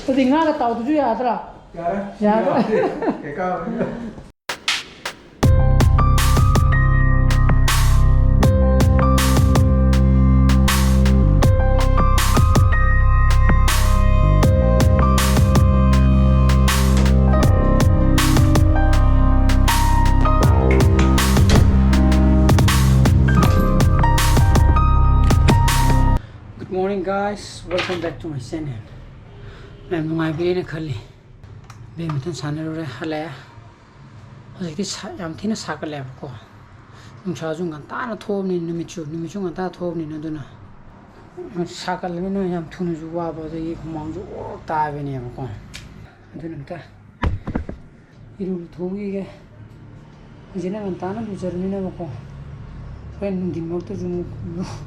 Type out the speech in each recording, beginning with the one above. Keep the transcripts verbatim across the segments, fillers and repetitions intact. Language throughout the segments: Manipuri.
ꯑꯗꯨꯗꯤ ꯉꯥꯒ ꯇꯥꯎꯗꯁꯨ ꯌꯥꯗ꯭ꯔꯥ? ꯌꯥꯔꯦ꯫ ꯌꯥꯔꯦ꯫ ꯀꯩꯀꯥ Good morning, guys. Welcome back to my channel. ꯃꯌꯥꯝ ꯅꯨꯡꯉꯥꯏꯕꯤꯔꯦꯅ ꯈꯜꯂꯤ꯫ ꯕꯦꯠꯃꯤꯟꯇꯟ ꯁꯥꯟꯅꯔꯨꯔꯦ, ꯍꯜꯂꯛꯑꯦ꯫ ꯍꯧꯖꯤꯛꯇꯤ ꯁꯥ-, ꯌꯥꯝ ꯊꯤꯅ ꯁꯥꯒꯠꯂꯦꯕꯀꯣ꯫ ꯅꯨꯡꯁꯥꯁꯨ ꯉꯟꯇꯥꯅ ꯊꯣꯛꯑꯕꯅꯤꯅ, ꯅꯨꯃꯤꯠꯁꯨ, ꯅꯨꯃꯤꯠꯁꯨ ꯉꯟꯇꯥ ꯊꯣꯛꯑꯕꯅꯤꯅ, ꯑꯗꯨꯅ ꯁꯥꯒꯠꯂꯕꯅꯤꯅ ꯌꯥꯝ ꯊꯨꯅꯁꯨ ꯋꯥꯕ, ꯑꯗꯒꯤ ꯍꯨꯃꯥꯡꯁꯨ ꯑꯣꯔꯣ ꯇꯥꯕꯅꯦꯕꯀꯣ꯫ ꯑꯗꯨꯅ ꯑꯝꯇ ꯏꯔꯨ ꯂꯨꯊꯣꯛꯎꯈꯤꯒꯦ꯫ ꯍꯧꯖꯤꯛꯅ ꯉꯟꯇꯥꯅ ꯂꯨꯖꯔꯅꯤꯅꯕꯀꯣ꯫ ꯍꯣꯔꯦꯟ ꯅꯨꯡꯊꯤꯟ ꯃꯔꯛꯇꯁꯨ ꯑꯃꯨꯛ ꯂꯨ-,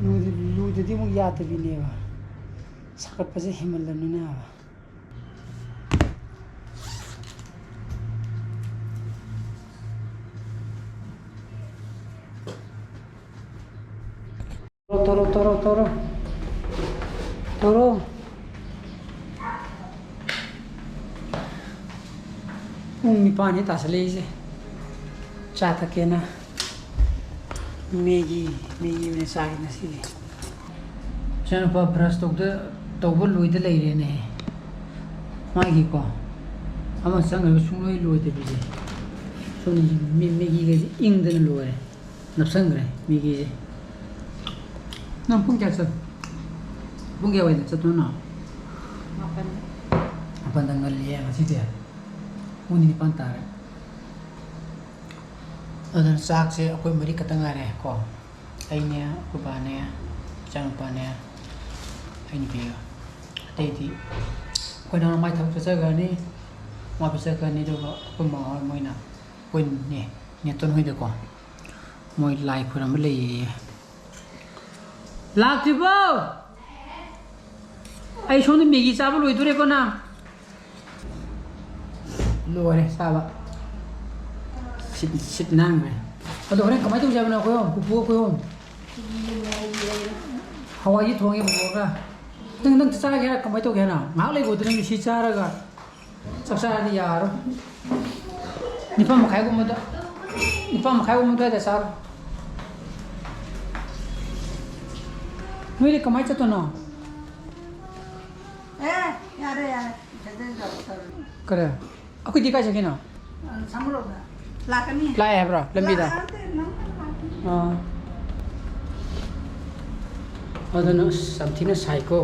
ꯂꯨ-, ꯂꯨꯗꯗꯤ ꯑꯃꯨꯛ ꯌꯥꯗꯕꯤꯅꯦꯕ꯫ ꯁꯥꯒꯠꯄꯁꯦ ꯍꯦꯟꯃꯜꯂꯕꯅꯤꯅ꯫ ꯇꯧꯔꯣ, ꯇꯧꯔꯣ, ꯇꯧꯔꯣ, ꯇꯧꯔꯣ꯫ ꯇꯧꯔꯣ꯫ ꯄꯨꯡ ꯅꯤꯄꯥꯟ ꯍꯦꯛ ꯇꯥꯁꯜꯂꯛꯏꯁꯦ꯫ ꯆꯥ ꯊꯛꯀꯦꯅ꯫ ꯃꯦꯒꯤ, ꯃꯦꯒꯤ ꯑꯣꯏꯅ ꯆꯥꯒꯦ ꯉꯁꯤꯗꯤ꯫ ꯏꯆꯥꯅꯨꯄꯥ ꯕ꯭ꯔꯁ ꯇꯧꯗ, ꯇꯧꯕ ꯂꯣꯏꯗ ꯂꯩꯔꯦꯅꯦ꯫ ꯃꯥꯒꯤꯀꯣ, ꯑꯃ ꯆꯪꯈ꯭ꯔꯒ ꯁꯨꯡꯂꯣꯏ ꯂꯣꯏꯗꯕꯤꯁꯦ꯫ ꯁꯣꯝꯗ ꯃꯦ-, ꯃꯦꯒꯤꯒꯁꯦ ꯏꯪꯗꯅ ꯂꯣꯏꯔꯦ꯫ ꯅꯞꯁꯟꯈ꯭ꯔꯦ ꯃꯦꯒꯤꯁꯦ꯫ ꯅꯪ ꯄꯨꯡ ꯀꯌꯥ ꯆꯠ-, ꯄꯨꯡ ꯀꯌꯥꯋꯥꯏꯗ ꯆꯠꯇꯣꯏꯅꯣ? ꯃꯥꯄꯟ꯫ ꯃꯥꯄꯟꯗ ꯉꯜꯂꯤꯌꯦ ꯉꯁꯤꯗꯤ꯫ ꯄꯨꯡ ꯅꯤꯄꯥꯟ ꯇꯥꯔꯦ꯫ ꯑꯗꯨꯅ ꯆꯥꯛꯁꯦ ꯑꯩꯈꯣꯏ ꯃꯔꯤ ꯈꯛꯇ ꯉꯥꯏꯔꯦ ꯀꯣ꯫ ꯑꯩꯅꯦ, ꯑꯩꯈꯣꯏ ꯕꯥꯅꯦ, ꯏꯆꯥꯅꯨꯄꯥꯅꯦ, ꯑꯩ ꯅꯨꯄꯤꯒ꯫ ꯑꯇꯩꯗꯤ ꯑꯩꯈꯣꯏ ꯅꯍꯥꯟ ꯃꯥꯏ ꯊꯕꯛ ꯆꯠꯆꯈ꯭ꯔꯅꯤ, ꯃꯥ ꯆꯠꯈ꯭ꯔꯅꯤ, ꯑꯗꯨꯒ ꯑꯩꯈꯣꯏ ꯃꯥ ꯍꯣꯏ ꯃꯣꯏꯅ, ꯑꯩꯈꯣꯏ ꯅꯦ-, ꯅꯦꯇꯣꯟ ꯍꯣꯏꯗꯀꯣ꯫ ꯃꯣꯏ ꯂꯥꯏ ꯈꯣꯏꯔꯝꯕ ꯂꯩꯌꯦꯌꯦ꯫ ꯂꯥꯛꯇ꯭ꯔꯤꯕꯣ? ꯑꯩ ꯁꯣꯝꯗ ꯃꯦꯒꯤ ꯆꯥꯕ ꯂꯣꯏꯗꯣꯔꯦꯀꯣ ꯅꯪ꯫ ꯂꯣꯏꯔꯦ ꯆꯥꯕ꯫ ꯁꯤꯠ, ꯁꯤꯠ ꯅꯥꯟꯈ꯭ꯔꯦ꯫ ꯑꯗꯣ ꯍꯣꯔꯦꯟ ꯀꯃꯥꯏꯅ ꯇꯧꯁꯦ ꯍꯥꯏꯕꯅꯣ ꯑꯩꯈꯣꯏ ꯑꯍꯨꯝ? ꯄꯨꯄꯨ ꯑꯩꯈꯣꯏ ꯑꯍꯨꯝ꯫ ꯍꯋꯥꯏꯗꯤ ꯊꯣꯡꯉꯦ ꯄꯨꯄꯨꯒ꯫ ꯅꯪ, ꯅꯪ ꯆꯥꯒꯦ ꯍꯥꯏꯔ ꯀꯃꯥꯏꯅ ꯇꯧꯒꯦ ꯍꯥꯏꯅꯣ? ꯉꯥꯏꯍꯥꯛ ꯂꯩꯕꯗ ꯅꯪ ꯁꯤ ꯆꯥꯔꯒ ꯆꯥꯛ ꯆꯥꯔꯗꯤ ꯌꯥꯔꯣꯏ꯫ ꯅꯤꯄꯥꯜ ꯃꯈꯥꯏꯒꯨꯝꯕꯗ, ꯅꯤꯄꯥꯜ ꯃꯈꯥꯏꯒꯨꯝꯕ ꯑꯗꯨꯋꯥꯏꯗ ꯆꯥꯔꯣ꯫ ꯅꯣꯏꯗꯤ ꯀꯃꯥꯏꯅ ꯆꯠꯇꯣꯏꯅꯣ? ꯑꯦ, ꯌꯥꯔꯦ, ꯌꯥꯔꯦ꯫ ꯏꯊꯟꯗ ꯌꯥꯎꯊꯔꯣ꯫ ꯀꯔꯤ? ꯑꯩꯈꯣꯏꯗꯤ ꯀꯥꯏ ꯆꯠꯈꯤꯅꯣ? ꯑ, ꯁꯥꯃꯨꯔꯣꯛꯗ꯫ ꯂꯥꯛꯀꯅꯤ꯫ ꯂꯥꯛꯑꯦ ꯍꯥꯏꯕ꯭ꯔꯣ ꯂꯝꯕꯤꯗ? ꯂꯥꯛꯑꯦ, ꯅꯪ ꯂꯥꯛꯀꯅꯤ꯫ ꯑꯥ꯫ ꯑꯗꯨꯅ ꯑꯁ, ꯌꯥꯝ ꯊꯤꯅ ꯁꯥꯏꯀꯣ꯫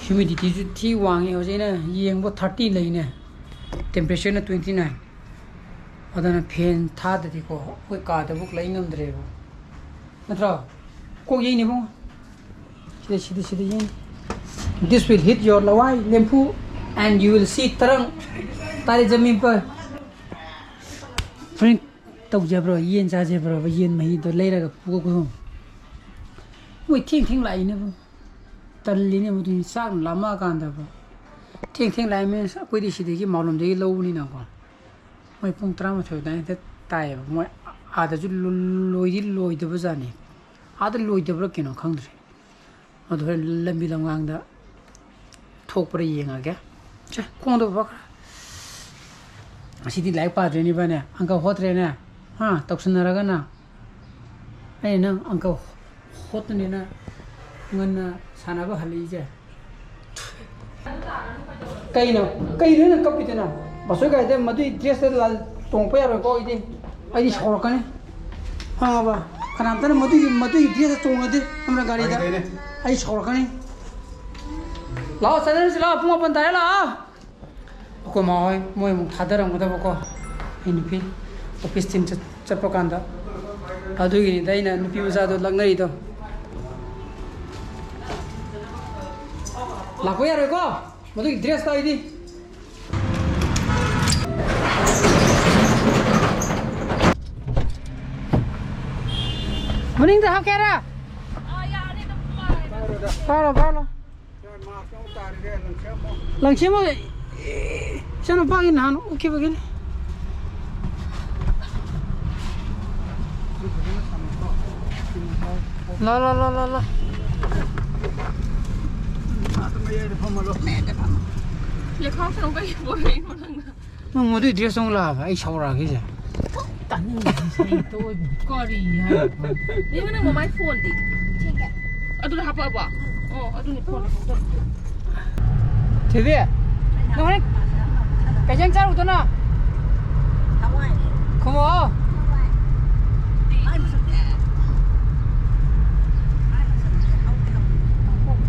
Humidityꯁꯨ ꯊꯤ ꯋꯥꯡꯉꯤ꯫ ꯍꯧꯖꯤꯛ ꯑꯩꯅ ꯌꯦꯡꯕ thirty ꯂꯩꯅꯦ꯫ Temperatureꯅ twenty nine꯫ ꯑꯗꯨꯅ fan ꯊꯥꯗꯗꯤꯀꯣ, ꯑꯩꯈꯣꯏ ꯀꯥꯗꯕꯨ ꯂꯩ ꯉꯝꯗ꯭ꯔꯦꯕ꯫ ꯅꯠꯇ꯭ꯔꯣ? ꯀꯣꯛ ꯌꯩꯅꯤ ꯏꯕꯨꯡꯉꯣ꯫ ꯁꯤꯗ, ꯁꯤꯗ, ꯁꯤꯗ ꯌꯩꯅꯤ꯫ This will hit your ꯂꯋꯥꯏ, ꯂꯦꯝꯐꯨ, and you will see ꯇꯔꯪ, ꯇꯥꯔꯦ ꯖꯃꯤꯟ ꯄꯔ꯫ ꯐ꯭ꯔꯦꯟ ꯇꯧꯖꯕ꯭ꯔꯣ? ꯌꯦꯟ ꯆꯥꯖꯕ꯭ꯔꯣ? ꯌꯦꯟ ꯃꯍꯤꯗꯣ ꯂꯩꯔꯒ ꯄꯨꯒꯣ꯫ ꯃꯣꯏ ꯊꯦꯡ ꯊꯦꯡ ꯂꯥꯛꯏꯅꯦꯕꯨ꯫ ꯇꯜꯂꯤꯅꯦ ꯃꯗꯨ ꯆꯥꯛ ꯂꯥꯝꯃꯛꯑꯀꯥꯟꯗꯕꯨ꯫ ꯊꯦꯡ ꯊꯦꯡ ꯂꯥꯛꯏ means ꯑꯩꯈꯣꯏꯗꯤ ꯁꯤꯗꯒꯤ ꯃꯥꯂꯣꯝꯗꯒꯤ ꯂꯧꯕꯅꯤꯅꯀꯣ꯫ ꯃꯣꯏ ꯄꯨꯡ ꯇꯔꯥꯃꯥꯊꯣꯏ ꯑꯗꯨꯋꯥꯏꯗ ꯇꯥꯏꯌꯦꯕ꯫ ꯃꯣꯏ ꯑꯥꯗꯁꯨ ꯂꯣ-, ꯂꯣꯏꯗꯤ ꯂꯣꯏꯗꯕ ꯖꯥꯠꯅꯤ꯫ ꯑꯥꯗ ꯂꯣꯏꯗꯕ꯭ꯔꯥ ꯀꯩꯅꯣ ꯈꯪꯗ꯭ꯔꯦ꯫ ꯑꯗꯨ ꯍꯣꯔꯦꯟ ꯂꯝꯕꯤ ꯂꯝꯒꯥꯡꯗ ꯊꯣꯛꯄ꯭ꯔꯥ ꯌꯦꯡꯉꯒꯦ꯫ ꯁꯦ, ꯈꯣꯡꯗꯣ ꯐꯕ ꯈꯔ꯫ ꯉꯁꯤꯗꯤ ꯂꯥꯏꯔꯤꯛ ꯄꯥꯗ꯭ꯔꯦꯅꯦ ꯏꯕꯥꯅꯤ꯫ ꯑꯪꯀ ꯍꯣꯠꯇ꯭ꯔꯦꯅꯦ꯫ ꯍꯥ? ꯇꯧꯁꯟꯅꯔꯒꯅ꯫ ꯑꯩ ꯅꯪ ꯑꯪꯀ ꯍꯣꯠꯇꯨꯅꯤꯅ ꯉꯟꯅ ꯁꯥꯟꯅꯕ ꯍꯜꯂꯛꯏꯁꯦ꯫ ꯀꯩꯅꯣ? ꯀꯩꯅꯣ ꯅꯪ ꯀꯞꯄꯤꯗꯨꯅ? ꯕꯁꯣꯏ ꯒꯥꯔꯤꯗ ꯃꯗꯨꯏ dressꯇ ꯂꯥꯜ ꯇꯣꯡꯉꯛꯄ ꯌꯥꯔꯣꯏꯀꯣ ꯑꯩꯗꯤ꯫ ꯑꯩꯗꯤ ꯁꯥꯎꯔꯛꯀꯅꯤ꯫ ꯈꯪꯉꯕ? ꯀꯅꯥꯝꯇꯅ ꯃꯗꯨꯒꯤ, ꯃꯗꯨꯒꯤ dressꯇ ꯇꯣꯡꯉꯗꯤ ꯑꯃꯅ ꯒꯥꯔꯤꯗ꯫ ꯐꯔꯦ, ꯐꯔꯦ꯫ ꯑꯩ ꯁꯥꯎꯔꯛꯀꯅꯤ꯫ ꯂꯥꯛꯑꯣ, ꯆꯠꯅꯔꯁꯤ ꯂꯥꯛꯑꯣ, ꯄꯨꯡ ꯃꯥꯄꯟ ꯇꯥꯔꯦ ꯂꯥꯛꯑꯣ꯫ ꯑꯩꯈꯣꯏ ꯃꯥ ꯍꯣꯏ ꯃꯣꯏ ꯑꯃꯨꯛ ꯊꯥꯗꯔꯝꯒꯗꯕꯀꯣ꯫ ꯑꯩ ꯅꯨꯄꯤ office team ꯆꯠ-, ꯆꯠꯄ ꯀꯥꯟꯗ꯫ ꯑꯗꯨꯒꯤꯅꯤꯗ ꯑꯩꯅ ꯅꯨꯄꯤ ꯃꯆꯥꯗꯣ ꯂꯛꯅꯔꯤꯗꯣ꯫ ꯂꯥꯛꯄ ꯌꯥꯔꯣꯏꯀꯣ? ꯃꯗꯨꯒꯤ dressꯇꯣ ꯑꯩꯗꯤ꯫ ꯃꯅꯤꯡꯗ ꯍꯥꯞꯀꯦꯔꯥ? ꯐꯥꯔꯣ, ꯐꯥꯔꯣ꯫ ꯂꯪꯁꯦꯝꯃꯣ, ꯏꯆꯥꯅꯨꯄꯥꯒꯤ ꯅꯍꯥꯟ ꯎꯠꯈꯤꯕꯒꯤꯅꯤ꯫ ꯂꯥ, ꯂꯥ, ꯂꯥ, ꯂꯥ, ꯂꯥ꯫ ꯃꯌꯥꯏꯗ ꯐꯝꯃꯔꯣ? ꯃꯌꯥꯏꯗ ꯐꯝꯃꯣ꯫ ꯂꯩꯈꯥꯎ ꯁꯔꯨꯛ ꯀꯩ ꯄꯣꯔꯛꯏꯅꯣ ꯅꯪꯅ? ꯅꯪ ꯃꯗꯨꯏ ꯗ꯭ꯔꯦꯁ ꯑꯃꯨꯛ ꯂꯥꯛꯑꯒ ꯑꯩ ꯁꯥꯎꯔꯛꯑꯒꯦꯁꯦ꯫ ꯇꯥꯅꯤꯡꯗꯦ, ꯏꯁꯩ ꯇꯣꯛꯑꯣꯏꯕ꯫ ꯀꯔꯤ ꯍꯥꯏꯕ? ꯏꯕꯨ, ꯅꯪ ꯃꯃꯥꯏ ꯐꯣꯟꯗꯤ? ꯑꯗꯨꯗ ꯍꯥꯄꯛꯑꯕꯣ? ꯑꯣ, ꯑꯗꯨꯅꯤ ꯐꯣꯟ ꯍꯥꯄꯛꯇꯕ꯫ ꯊꯣꯏꯕꯤ, ꯅꯪ ꯍꯣꯔꯦꯟ ꯀꯩ ꯏꯟꯖꯥꯡ ꯆꯥꯔꯨꯗꯣꯏꯅꯣ? ꯍꯋꯥꯏ꯫ ꯈꯨꯝꯃꯛꯑꯣ꯫ ꯍꯋꯥꯏ꯫ ꯃꯥꯏ ꯃꯁꯛꯇꯤ꯫ ꯃꯥꯏ ꯃꯁꯛꯇꯤ ꯍꯧꯗꯤ ꯍꯧ-,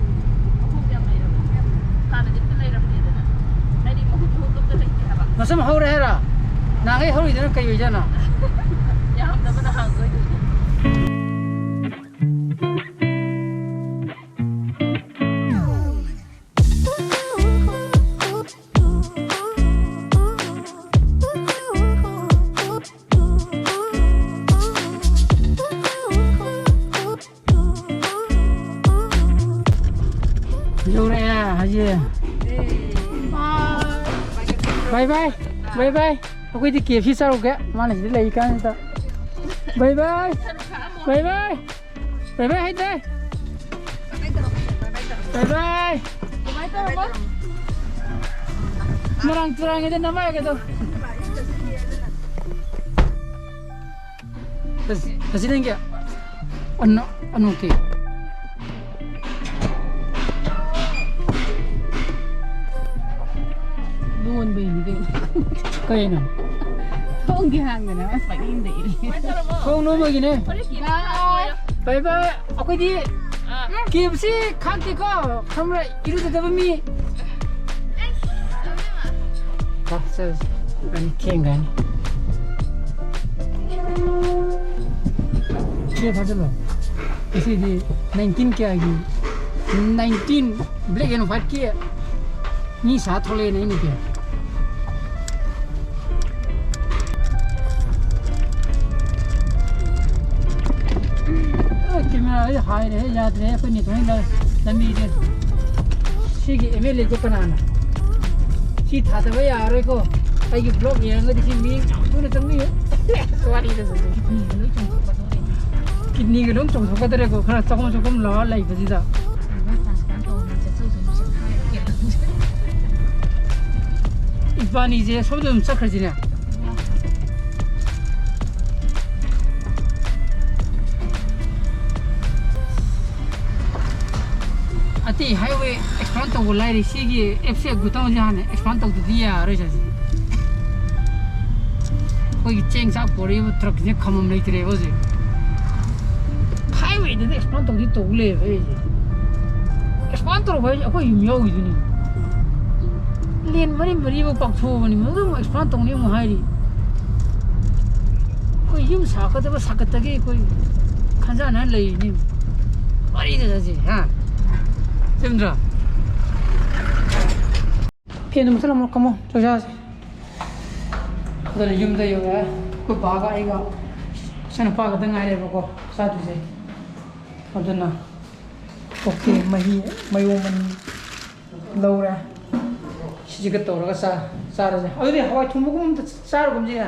ꯃꯈꯣꯡꯗꯤ ꯌꯥꯝ ꯂꯩꯔꯕ꯫ ꯍꯥꯟꯅꯗꯤ ꯑꯝꯇ ꯂꯩꯔꯝꯗꯦꯗꯅ꯫ ꯍꯥꯏꯗꯤ ꯃꯍꯨꯠ ꯃꯍꯨꯠ ꯑꯝꯇ ꯂꯩꯇꯦ ꯍꯥꯏꯕ꯫ ꯃꯁꯝ ꯍꯧꯔꯦ ꯍꯥꯏꯔꯣ? ꯅꯍꯥꯟꯈꯩ ꯍꯧꯔꯤꯗꯨꯅ ꯀꯩ ꯑꯣꯏꯖꯥꯠꯅꯣ? ꯌꯥꯝꯗꯕ ꯅꯍꯥꯟꯈꯩꯗꯨꯗꯤ꯫ ꯌꯧꯔꯛꯑꯦ ꯍꯧꯖꯤꯛ꯫ ꯕꯥꯏ ꯕꯥꯏ꯫ ꯕꯥꯏ ꯕꯥꯏ꯫ ꯑꯩꯈꯣꯏꯗꯤ ꯀꯦ ꯑꯦꯐ ꯁꯤ ꯆꯥꯔꯨꯒꯦ꯫ ꯃꯥꯅ ꯁꯤꯗ ꯂꯩꯔꯤ ꯀꯥꯟꯁꯤꯗ꯫ ꯕꯥꯏ ꯕꯥꯏ꯫ ꯕꯥꯏ ꯕꯥꯏ꯫ ꯕꯥꯏ ꯕꯥꯏ ꯍꯥꯏꯗꯦ꯫ ꯕꯥꯏ ꯕꯥꯏ꯫ ꯃꯔꯥꯡ ꯇꯨꯔꯥꯡꯉꯩꯗ ꯅꯃꯥꯏꯒꯗꯣ꯫ ꯑꯁ, ꯑꯁꯤ ꯅꯪꯒꯤ ꯑꯅꯣ-, ꯑꯅꯣꯛꯀꯤ꯫ ꯂꯣꯟꯕꯩꯅꯤ ꯀꯩꯅꯣ꯫ ꯀꯩꯅꯣ? ꯊꯣꯡꯗꯤ ꯍꯥꯡꯗꯅ ꯄꯪꯏꯪꯗ ꯏꯪ꯫ ꯊꯣꯡ ꯂꯣꯟꯕꯒꯤꯅꯦ꯫ ꯕꯥꯏ꯫ ꯕꯥꯏ ꯕꯥꯏ꯫ ꯑꯩꯈꯣꯏꯗꯤ ꯀꯦ ꯑꯦꯐ ꯁꯤ ꯈꯥꯛꯇꯦꯀꯣ꯫ ꯈꯪꯕ꯭ꯔꯥ? ꯏꯔꯨꯖꯗꯕ ꯃꯤ꯫ ꯑ, ꯆꯠꯂꯁꯤ꯫ ꯏꯕꯥꯅꯤ ꯊꯦꯡꯈ꯭ꯔꯅꯤ꯫ ꯁꯤ ꯐꯥꯖꯤꯜꯂꯣ꯫ ꯉꯁꯤꯗꯤ nineteen ꯀꯌꯥꯒꯤ? Nineteen black and white ꯀꯤ ꯃꯤ ꯁꯥ ꯊꯣꯛꯂꯛꯑꯦꯅꯦ ꯑꯩ ꯅꯨꯄꯤ꯫ ꯑ, camera ꯁꯦ ꯍꯥꯏꯔꯦꯍꯦ, ꯌꯥꯗ꯭ꯔꯦꯍꯦ, ꯑꯩꯈꯣꯏ ꯅꯦꯇꯣꯟꯒꯤ ꯂꯝꯕꯤꯁꯦ꯫ ꯁꯤꯒꯤ ꯑꯦꯝ ꯑꯦꯜ ꯑꯦꯁꯦ ꯀꯅꯥꯅꯣ? ꯁꯤ ꯊꯥꯗꯕ ꯌꯥꯔꯔꯣꯏꯀꯣ꯫ ꯑꯩꯒꯤ vlog ꯌꯦꯡꯉꯒꯗꯤ ꯁꯤ ꯃꯤ ꯌꯥꯝ ꯊꯨꯅ ꯆꯪꯕꯤꯌꯨ꯫ ꯋꯥꯔꯤꯗꯨꯁꯨ꯫ ꯀꯤꯗꯅꯤꯒ ꯂꯣꯏ ꯆꯣꯡꯊꯣꯛꯀꯗꯧꯔꯦꯀꯣ, ꯈꯔ ꯆꯒꯨꯝ ꯆꯒꯨꯝ ꯂꯥꯎꯔ ꯂꯩꯕꯁꯤꯗ꯫ ꯏꯕꯥꯅꯤꯁꯦ ꯁꯣꯝꯗ ꯑꯗꯨꯝ ꯆꯠꯈ꯭ꯔꯁꯤꯅꯦ꯫ ꯑꯇꯩ ꯍꯥꯏꯋꯦ ꯑꯦꯛꯁꯄ꯭ꯂꯣꯔ ꯇꯧꯕ ꯂꯥꯏꯔꯤ, ꯁꯤꯒꯤ ꯑꯦꯞꯁꯦ ꯒꯨꯇꯪꯁꯦ ꯍꯥꯟꯅ ꯑꯦꯛꯁꯄ꯭ꯂꯣꯔ ꯇꯧꯗꯗꯤ ꯌꯥꯔꯣꯏ ꯁꯥꯔꯁꯦ꯫ ꯑꯩꯈꯣꯏꯒꯤ ꯆꯦꯡ ꯆꯥꯛ ꯄꯣꯔꯛꯏꯕ ꯇ꯭ꯔꯛꯁꯤꯅ ꯈꯝꯕꯝ ꯂꯩꯇ꯭ꯔꯦꯕ ꯍꯧꯖꯤꯛ꯫ ꯍꯥꯏꯋꯦꯗꯗꯤ ꯑꯦꯛꯁꯄ꯭ꯂꯣꯔ ꯇꯧꯗꯤ ꯇꯧ ꯂꯩꯌꯦꯕ ꯑꯩꯁꯦ꯫ ꯑꯦꯛꯁꯄ꯭ꯂꯣꯔ ꯇꯧꯔꯛꯄ ꯍꯥꯏꯁꯦ ꯑꯩꯈꯣꯏ ꯌꯨꯝ ꯌꯥꯎꯈꯤꯗꯨꯅꯤ꯫ ꯂꯦꯟ ꯃꯔꯤ ꯃꯔꯤꯐꯥꯎ ꯄꯥꯛꯊꯣꯛꯑꯕꯅꯤ, ꯃꯗꯨ ꯑꯃꯨꯛ ꯑꯦꯛꯁꯄ꯭ꯂꯣꯔ ꯇꯧꯅꯤ ꯑꯃꯨꯛ ꯍꯥꯏꯔꯤ꯫ ꯑꯩꯈꯣꯏ ꯌꯨꯝ ꯁꯥꯒꯗꯕ ꯁꯥꯒꯠꯇꯒꯤ ꯑꯩꯈꯣꯏ ꯈꯟꯖꯥꯟꯅ ꯂꯩꯔꯤꯅꯤ꯫ ꯋꯥꯔꯤꯗ ꯆꯠꯁꯤ ꯍꯥ꯫ ꯆꯨꯝꯗ꯭ꯔꯣ? ꯐꯦꯟꯗꯨ ꯃꯨꯊꯠꯂꯝꯃꯣ, ꯀꯝꯃꯣ, ꯆꯥꯛ ꯆꯥꯁꯤ꯫ ꯑꯗꯨꯅ ꯌꯨꯝꯗ ꯌꯧꯔꯦ꯫ ꯑꯩꯈꯣꯏ ꯕꯥꯒ ꯑꯩꯒ ꯏꯆꯥꯅꯨꯄꯥ ꯈꯛꯇ ꯉꯥꯏꯔꯦꯕꯀꯣ ꯆꯥꯗꯣꯏꯁꯦ꯫ ꯑꯗꯨꯅ ꯑꯣꯀꯦ, ꯃꯍꯤ ꯃꯌꯣꯝ ꯑꯅꯤ ꯂꯧꯔꯦ꯫ ꯁꯤꯁꯤꯒ ꯇꯧꯔꯒ ꯆꯥ-, ꯆꯥꯔꯁꯦ꯫ ꯑꯗꯨꯗꯤ ꯍꯋꯥꯏ ꯊꯣꯡꯕꯒꯨꯝꯕ ꯑꯝꯇ ꯆꯥꯔꯒꯨꯝꯁꯤꯅꯦ꯫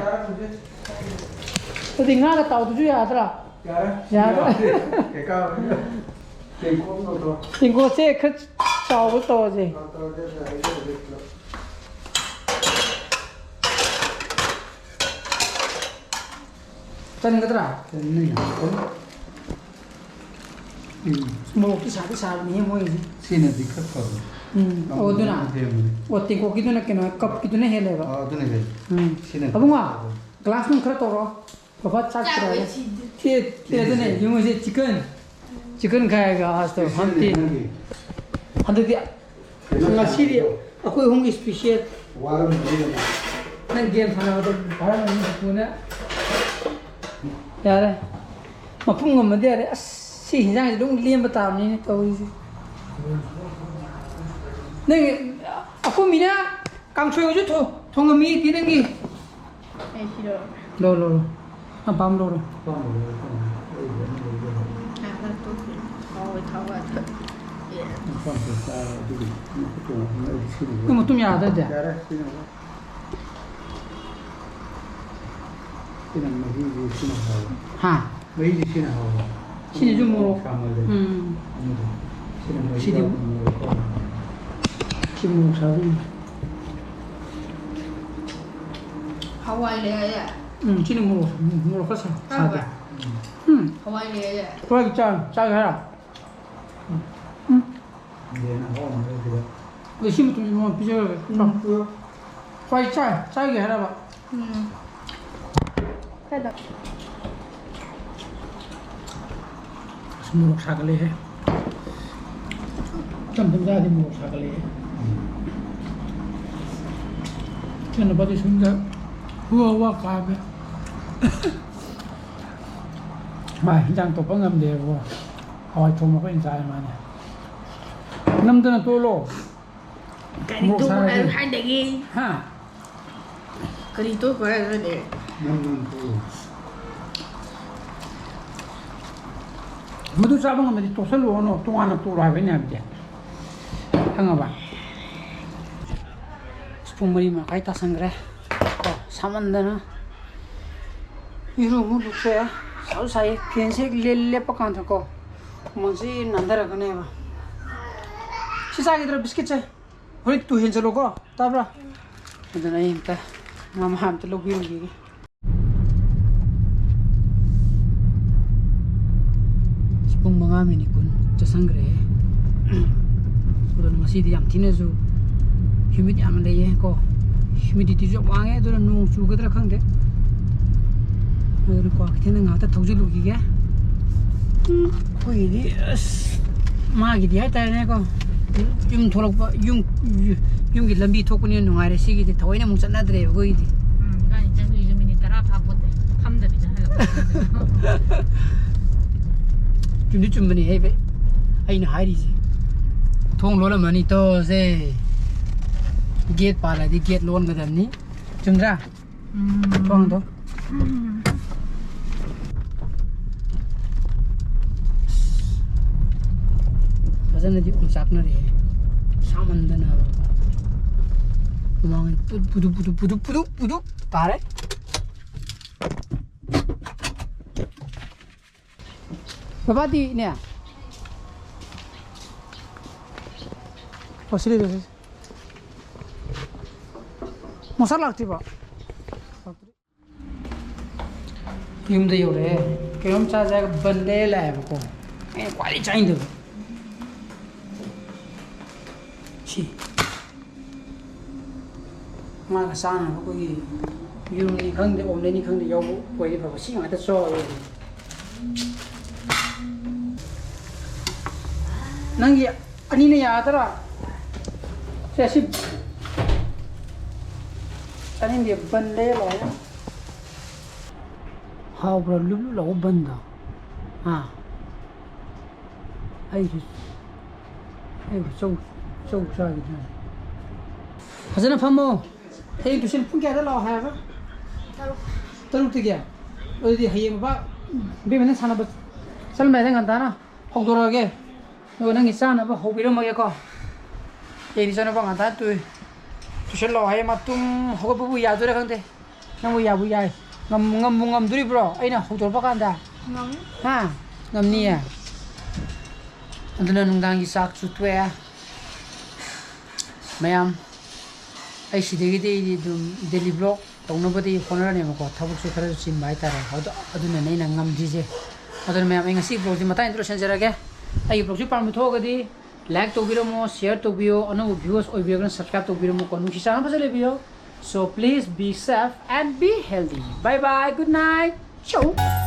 ꯑꯗꯨꯗꯤ ꯉꯥꯒ ꯇꯥꯎꯗꯁꯨ ꯌꯥꯗ꯭ꯔꯥ? ꯌꯥꯔꯦ꯫ ꯌꯥꯔꯦ꯫ ꯀꯩꯀꯥ ꯇꯦꯡꯀꯣꯠ ꯂꯧꯊꯣ꯫ ꯇꯦꯡꯀꯣꯠꯁꯦ ꯈꯔ ꯆꯥꯎꯕ ꯇꯧꯔꯁꯦ꯫ ꯇꯧꯔꯁꯦ, ꯌꯥꯔꯦ, ꯌꯥꯔꯦ, ꯄꯨꯂꯞ꯫ ꯆꯟꯒꯗ꯭ꯔꯥ? ꯆꯟꯅꯤ, ꯌꯥꯝ ꯆꯟꯅꯤ꯫ ꯎꯝ꯫ ꯃꯣꯔꯣꯛꯇꯤ ꯁꯥꯗꯤ ꯁꯥꯕꯅꯤꯍꯦ ꯃꯣꯏꯒꯤꯁꯦ꯫ ꯁꯤꯅꯗꯤ ꯈꯔ ꯐꯕꯅꯤ꯫ ꯎꯝ꯫ ꯑꯣ, ꯑꯗꯨꯅ? ꯑꯃꯨꯕꯗꯨꯅ ꯍꯦꯟꯕꯅꯤ꯫ ꯑꯣ, ꯇꯦꯡꯀꯣꯠꯀꯤꯗꯨꯅ ꯀꯩꯅꯣ, ꯀꯞꯀꯤꯗꯨꯅ ꯍꯦꯜꯂꯦꯕ? ꯑꯥ, ꯑꯗꯨꯅ ꯍꯦꯜꯂꯤ꯫ ꯎꯝ꯫ ꯁꯤꯅ ꯑꯕꯨꯡꯉꯣ, ꯈꯔ ꯐꯕꯅꯤ꯫ ꯒ꯭ꯂꯥꯁ ꯅꯨꯡ ꯈꯔ ꯇꯧꯔꯣ꯫ ꯕꯕꯥ ꯆꯥꯛ ꯆꯥꯔꯣꯏ ꯆꯥꯔꯣꯏ꯫ ꯁꯤꯗꯤ꯫ ꯁꯤ, ꯁꯤ ꯑꯗꯨꯅꯦ, ꯁꯤꯁꯦ꯫ ꯌꯦꯡꯉꯨꯁꯦ, ꯆꯤꯛꯀꯟ꯫ ꯆꯤꯛꯀꯟ ꯈꯥꯏꯒ ꯑꯁꯇꯣ ꯁꯤꯁꯤꯅꯅꯦ ꯍꯝꯇꯤ꯫ ꯅꯪꯒꯤ ꯍꯟꯗꯛꯇꯤ ꯀꯩꯅꯣ ꯉꯁꯤꯗꯤ ꯁꯥꯟꯅꯕꯗꯣ꯫ ꯑꯩꯈꯣꯏ ꯑꯍꯨꯝꯒꯤ ꯏꯁꯄꯤꯁꯦꯜ꯫ ꯋꯥꯔꯝꯃꯅꯤ ꯅꯪ꯫ ꯅꯪ ꯒꯦꯝ ꯁꯥꯟꯅꯕꯗꯣ ꯋꯥꯔꯝꯃꯅꯤ ꯊꯨꯅ꯫ ꯌꯥꯔꯦ꯫ ꯃꯄꯨꯝ ꯉꯝꯃꯗꯤ ꯌꯥꯔꯦ꯫ ꯑꯁ, ꯁꯤ ꯍꯤꯟꯖꯥꯡꯁꯤ ꯑꯗꯨꯝ ꯂꯦꯝꯕ ꯇꯥꯕꯅꯤꯅꯦ ꯇꯧꯔꯤꯁꯦ꯫ ꯅꯪ ꯑꯩꯈꯣꯏ ꯃꯤꯅ ꯀꯥꯡꯁꯣꯏ ꯑꯣꯏꯁꯨ ꯊꯣ-, ꯊꯣꯡꯉꯝꯃꯤ ꯅꯪꯒꯤ꯫ ꯑꯩ ꯁꯤꯔꯣ? ꯂꯧ, ꯂꯧ, ꯂꯧ꯫ ꯑꯄꯥꯝꯕ ꯂꯧꯔꯣ꯫ ꯑꯄꯥꯝꯕ ꯂꯧꯔꯣ, ꯑꯄꯥꯝꯕ꯫ ꯑꯩ ꯂꯣꯏꯅ ꯂꯧꯖꯔꯒꯦ꯫ ꯑꯥ, ꯅꯪ ꯇꯣꯛꯈꯤꯅꯤ꯫ ꯍꯥꯎꯋꯦ, ꯊꯥꯎ ꯉꯥꯛꯇ꯫ ꯑꯦ꯫ ꯑꯄꯥꯝꯕ ꯆꯥꯔꯣ, ꯑꯗꯨꯒꯤ ꯃꯈꯨꯠꯇꯣ ꯑꯩ ꯁꯤꯅ ꯅꯪ ꯃꯇꯨꯝ ꯌꯥꯗ꯭ꯔꯗꯤ? ꯌꯥꯔꯦ, ꯁꯤꯅ꯫ ꯁꯤꯅ ꯃꯍꯤꯁꯦ ꯁꯤꯅ ꯍꯥꯎꯋꯦ꯫ ꯍꯥ? ꯃꯍꯤꯁꯦ ꯁꯤꯅ ꯍꯥꯎꯋꯦ꯫ ꯁꯤꯅꯁꯨ ꯃꯣꯔꯣꯛ꯫ ꯁꯥꯃꯜꯂꯦ꯫ ꯎꯝ꯫ ꯑꯗꯨꯗꯣ꯫ ꯁꯤꯅ ꯃꯍꯤ ꯁꯤꯗꯤ ꯌꯥꯎꯗꯅ ꯃꯣꯔꯣꯛ ꯀꯣꯝꯃꯦ꯫ ꯁꯤ ꯃꯣꯔꯣꯛ ꯁꯥꯕ ꯌꯥꯝ ꯍꯋꯥꯏ ꯂꯩ ꯍꯥꯏꯌꯦ꯫ ꯎꯝ, ꯁꯤꯅ ꯃꯣꯔꯣꯛ, ꯃꯣꯔꯣꯛ ꯈꯔ ꯁꯥ-, ꯆꯥꯕ꯭ꯔꯥ? ꯁꯥꯗꯦ꯫ ꯎꯝ꯫ ꯍꯋꯥꯏ ꯂꯩ ꯍꯥꯏꯌꯦ꯫ ꯍꯋꯥꯏ ꯆꯥ-, ꯆꯥꯒꯦ ꯍꯥꯏꯔꯣ? ꯎꯝ꯫ ꯌꯦꯟ ꯑꯍꯥꯎꯕ ꯑꯃ ꯂꯩꯔꯒ꯫ ꯑꯗꯣ ꯁꯤ ꯃꯇꯨꯡꯁꯤ ꯃꯉꯣꯟꯗ ꯄꯤꯖꯔꯒꯦ꯫ ꯎꯝ꯫ ꯍꯋꯥꯏ ꯆꯥ-, ꯆꯥꯒꯦ ꯍꯥꯏꯔꯕ? ꯎꯝ꯫ ꯈꯔꯗ꯫ ꯑꯁ, ꯃꯣꯔꯣꯛ ꯁꯥꯒꯠꯂꯦꯍꯦ꯫ ꯏꯆꯝ ꯆꯝ ꯆꯥꯔꯗꯤ ꯃꯣꯔꯣꯛ ꯁꯥꯒꯠꯂꯦꯍꯦ꯫ ꯏꯆꯟꯅꯨꯄꯥꯗꯤ ꯁꯣꯝꯗ ꯍꯨꯋꯥ ꯍꯨꯋꯥ ꯀꯥꯝꯃꯦ꯫ ꯃꯥ ꯍꯤꯟꯖꯥꯡ ꯇꯣꯠꯄ ꯉꯝꯗꯦꯕꯀꯣ꯫ ꯍꯋꯥꯏ ꯊꯣꯡꯕ ꯑꯩꯈꯣꯏꯅ ꯆꯥꯏ ꯃꯥꯅꯦ꯫ ꯅꯝꯗꯅ ꯇꯣꯠꯂꯣ꯫ ꯀꯔꯤ ꯃꯣꯔꯣꯛ ꯇꯣꯠꯂꯣ ꯁꯥꯔꯗꯤ꯫ ꯍꯥꯏꯔꯣ ꯍꯥꯏꯗꯒꯤ? ꯍꯥ? ꯀꯔꯤ ꯇꯣꯠꯈꯣ ꯍꯥꯏꯔꯣ ꯍꯥꯏꯗꯒꯤ? ꯅꯝꯗꯅ ꯇꯣꯠꯂꯣ꯫ ꯃꯗꯨ ꯆꯥꯕ ꯉꯝꯃꯗꯤ ꯇꯣꯠꯁꯜꯂꯨꯔꯅꯨ, ꯇꯣꯉꯥꯟꯅ ꯇꯣꯠꯂꯣ ꯍꯥꯏꯕ ꯑꯩꯅ ꯍꯥꯏꯕꯗꯤ꯫ ꯈꯪꯉꯕ? ꯄꯨꯡ ꯃꯔꯤ ꯃꯈꯥꯏ ꯇꯥꯁꯟꯈ꯭ꯔꯦ꯫ ꯀꯣ, ꯁꯥꯃꯟꯗꯅ ꯏꯔꯨ ꯑꯃꯨꯛ ꯂꯨꯊꯣꯛꯑꯦ꯫ ꯁꯥꯁꯨ ꯁꯥꯏꯌꯦ꯫ ꯐꯦꯟꯁꯦ ꯍꯦꯛ ꯂꯦ-, ꯂꯦꯞꯄ ꯀꯥꯟꯗꯀꯣ, ꯍꯨꯃꯥꯡꯁꯤ ꯅꯥꯟꯊꯔꯛꯀꯅꯦꯕ꯫ ꯁꯤ ꯆꯥꯈꯤꯗ꯭ꯔꯣ ꯕꯤꯁꯀꯤꯠꯁꯦ? ꯍꯣꯔꯦꯟ ꯇꯨ ꯍꯦꯟꯖꯜꯂꯣꯀꯣ, ꯇꯥꯕ꯭ꯔꯥ? ꯑꯗꯨꯅ ꯑꯩ ꯑꯝꯇ ꯃꯃꯥ ꯑꯝꯇ ꯂꯧꯕꯤꯔꯨꯈꯤꯒꯦ꯫ ꯑꯁ, ꯄꯨꯡ ꯃꯉꯥ ꯃꯤꯅꯤꯠ ꯀꯨꯟ ꯆꯠꯁꯟꯈ꯭ꯔꯦꯍꯦ꯫ ꯑꯗꯨꯅ ꯉꯁꯤꯗꯤ ꯌꯥꯝ ꯊꯤꯅꯁꯨ humid ꯌꯥꯝꯅ ꯂꯩꯌꯦ ꯀꯣ꯫ Humidityꯁꯨ ꯌꯥꯝ ꯋꯥꯡꯉꯦ꯫ ꯑꯗꯨꯅ ꯅꯣꯡ ꯆꯨꯒꯗ꯭ꯔꯥ ꯈꯪꯗꯦ꯫ ꯑꯗꯨꯅ ꯀ꯭ꯋꯥꯀꯩꯊꯦꯜꯗ ꯉꯥꯏꯍꯥꯛꯇ ꯊꯧꯖꯤꯜꯂꯨꯈꯤꯒꯦ꯫ ꯑꯩꯈꯣꯏꯒꯤꯗꯤ ꯑꯁ, ꯃꯥꯒꯤꯗꯤ ꯍꯥꯏꯇꯥꯔꯦꯅꯦꯀꯣ, ꯌꯨꯝ ꯊꯣꯛꯂꯛꯄ, ꯌꯨꯝ, ꯌꯨꯝꯒꯤ ꯂꯝꯕꯤ ꯊꯣꯛꯄꯅꯤꯅ ꯅꯨꯡꯉꯥꯏꯔꯦ꯫ ꯁꯤꯒꯤꯗꯤ ꯊꯑꯣꯏꯅ ꯑꯃꯨꯛ ꯆꯠꯅꯗ꯭ꯔꯦꯕ ꯑꯩꯈꯣꯏꯒꯤꯗꯤ꯫ ꯎꯝ, ꯏꯕꯥꯅꯤ ꯆꯪꯗꯣꯏꯁꯨ ꯃꯤꯅꯤꯠ ꯇꯔꯥ ꯐꯥꯄꯣꯠꯇꯦ꯫ ꯐꯝꯗꯕꯤꯗ ꯍꯜꯂꯛꯄ꯫ ꯆꯨꯝꯗꯤ ꯆꯨꯝꯕꯅꯤ ꯍꯦ ꯕꯦ, ꯑꯩꯅ ꯍꯥꯏꯔꯤꯁꯦ꯫ ꯊꯣꯡ ꯂꯣꯜꯂꯝꯃꯅꯤ, ꯇꯣꯁꯦ꯫ Gate ꯄꯥꯜꯂꯗꯤ gate ꯂꯣꯟꯒꯗꯕꯅꯤ꯫ ꯆꯨꯝꯗ꯭ꯔꯥ? ꯎꯝ꯫ ꯊꯣꯡꯗꯣ꯫ ꯎꯝ꯫ ꯐꯖꯅꯗꯤ ꯑꯣꯝꯆꯥꯛꯅꯔꯦꯍꯦ꯫ ꯁꯥꯃꯟꯗꯅ꯫ ꯍꯨꯃꯥꯡ ꯄꯨꯗꯨꯞ, ꯄꯨꯗꯨꯞ, ꯄꯨꯗꯨꯞ ꯇꯥꯔꯦ꯫ ꯕꯕꯥꯗꯤꯅꯦ? ꯑꯣ, ꯁꯤ ꯂꯩꯔꯦ, ꯁꯤ꯫ ꯃꯣꯁꯥ ꯂꯥꯛꯇ꯭ꯔꯤꯕꯣ? ꯌꯨꯝꯗ ꯌꯧꯔꯛꯑꯦ꯫ ꯀꯩꯅꯣꯝ ꯆꯥꯁꯦ ꯍꯥꯏꯔꯒ ꯕꯟ ꯂꯩꯔ ꯂꯥꯛꯑꯦꯕꯀꯣ꯫ ꯑꯩꯅ ꯈ꯭ꯋꯥꯏꯗꯒꯤ ꯆꯥꯅꯤꯡꯗꯕ ꯁꯤ꯫ ꯃꯥꯒ ꯆꯥꯅꯕ ꯑꯩꯈꯣꯏꯒꯤ ꯌꯦꯔꯨꯝꯅꯤ ꯈꯪꯗꯦ, ꯑꯣꯝꯂꯦꯠꯅꯤ ꯈꯪꯗꯦ, ꯌꯥꯎꯕ ꯑꯣꯏꯗꯤ ꯐꯕ꯫ ꯁꯤ ꯉꯥꯛꯇ ꯆꯥꯎꯔꯦ꯫ ꯅꯪꯒꯤ ꯑꯅꯤꯅ ꯌꯥꯗ꯭ꯔꯥ? ꯁꯦ, ꯁꯤ ꯆꯥꯅꯤꯡꯗꯦ, ꯕꯟ ꯂꯩꯔ ꯂꯣꯏꯔꯦ꯫ ꯍꯥꯎꯕ꯭ꯔꯥ ꯂꯨꯞ ꯂꯨꯞ ꯂꯥꯎꯕ ꯕꯟꯗꯣ? ꯍꯥ? ꯑꯩꯁꯨ, ꯑꯩꯕꯨ ꯆꯧ, ꯆꯧ ꯆꯥꯈꯤꯗ꯭ꯔꯥ? ꯐꯖꯅ ꯐꯝꯃꯣ꯫ ꯍꯌꯦꯡ ꯇꯨꯏꯁꯟ ꯄꯨꯡ ꯀꯌꯥꯗ ꯂꯥꯛꯑꯣ ꯍꯥꯏꯕ? ꯇꯔꯨꯛ꯫ ꯇꯔꯨꯛꯇꯒꯤ? ꯑꯗꯨꯗꯤ ꯍꯌꯦꯡ ꯕꯕꯥ, ꯏꯕꯦꯝꯃꯅ ꯁꯥꯟꯅꯕ ꯆꯠꯂꯝꯗꯥꯏꯗ ꯉꯟꯇꯥꯅ ꯍꯧꯗꯣꯔꯛꯑꯒꯦ꯫ ꯑꯗꯨꯒ ꯅꯪꯒꯤ ꯆꯥꯅꯕ ꯍꯧꯕꯤꯔꯝꯃꯒꯦꯀꯣ꯫ ꯍꯌꯦꯡꯗꯤ ꯆꯠꯅꯕ ꯉꯟꯇꯥ ꯇꯨꯏ-, ꯇꯨꯏꯁꯟ ꯂꯥꯛꯑꯣ ꯍꯥꯏꯌꯦ꯫ ꯃꯥ ꯇꯨꯝ ꯍꯧꯒꯠꯄꯕꯨ ꯌꯥꯗꯣꯏꯔꯥ ꯈꯪꯗꯦ꯫ ꯅꯪꯕꯨ ꯌꯥꯕꯨ ꯌꯥꯏ꯫ ꯉꯝ-, ꯉꯝꯕꯨ ꯉꯝꯗꯣꯔꯤꯕ꯭ꯔꯣ ꯑꯩꯅ ꯍꯧꯗꯣꯔꯛꯄ ꯀꯥꯟꯗ? ꯉꯝꯅꯤ꯫ ꯍꯥ? ꯉꯝꯅꯤꯌꯦ? ꯑꯗꯨꯅ ꯅꯨꯡꯗꯥꯡꯒꯤ ꯆꯥꯛꯁꯨ ꯇꯣꯛꯑꯦ꯫ ꯃꯌꯥꯝ, ꯑꯩ ꯁꯤꯗꯒꯤꯗꯤ ꯑꯩꯗꯤ ꯑꯗꯨꯝ daily vlog ꯇꯧꯅꯕꯗꯤ ꯍꯣꯠꯅꯔꯅꯦꯕꯀꯣ, ꯊꯕꯛꯁꯨ ꯈꯔꯁꯨ ꯆꯤꯟꯕ ꯍꯥꯏꯇꯥꯔꯦ꯫ ꯑꯗꯣ ꯑꯗꯨꯅꯅꯦ ꯑꯩꯅ ꯉꯝꯗ꯭ꯔꯤꯁꯦ꯫ ꯑꯗꯨꯅ ꯃꯌꯥꯝ, ꯑꯩ ꯉꯁꯤ vlogꯁꯦ ꯃꯇꯥꯡ ꯑꯗꯨ ꯂꯣꯏꯁꯤꯟꯖꯔꯒꯦ꯫ ꯑꯩꯒꯤ vlogꯁꯤ ꯄꯥꯝꯕ ꯊꯣꯛꯑꯒꯗꯤ like ꯇꯧꯕꯤꯔꯝꯃꯣ, share ꯇꯧꯕꯤꯌꯣ, ꯑꯅꯧꯕ viewers ꯑꯣꯏꯕꯤꯔꯒꯅ subscribe ꯇꯧꯕꯤꯔꯝꯃꯣꯀꯣ꯫ ꯅꯨꯡꯁꯤ ꯆꯥꯟꯅꯕ ꯐꯖꯅ ꯂꯩꯕꯤꯌꯣ꯫ So please be safe and be healthy. Bye bye, good night. Ciao.